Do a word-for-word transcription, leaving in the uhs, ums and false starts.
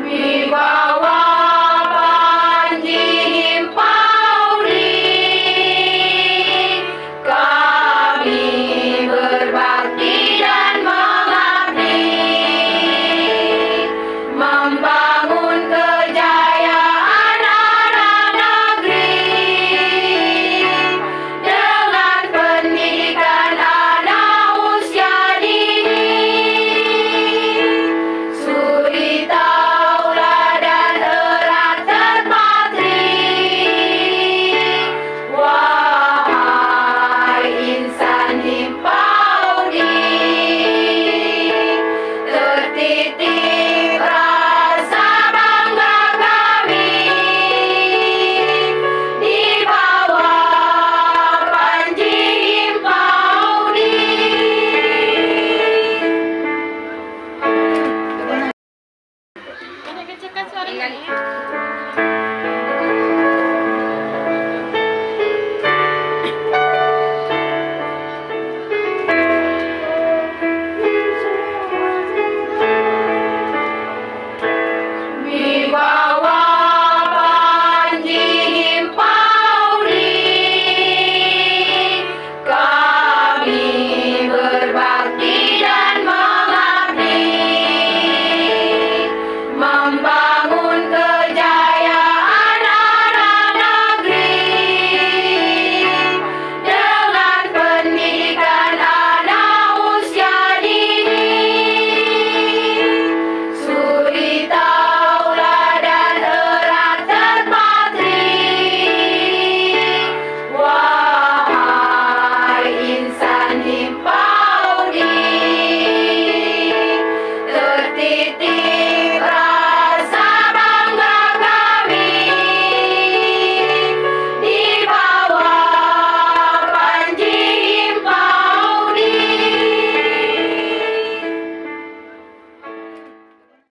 Wibawa Panji Himpau di kami berbakti dan mengabdi, membangun kejayaan anak negeri dengan pendidikan anak usia dini. Suri tauladan erat terpatri, wahai insan Himpau di, tertitip rasa bangga kami di bawah Panji Himpau di. Wibawa Panji Himpau di kami berbakti dan mengabdi, membangun kejayaan anak negeri dengan pendidikan anak usia dini. Suri tauladan erat terpatri, wahai insan Himpau di, tertitip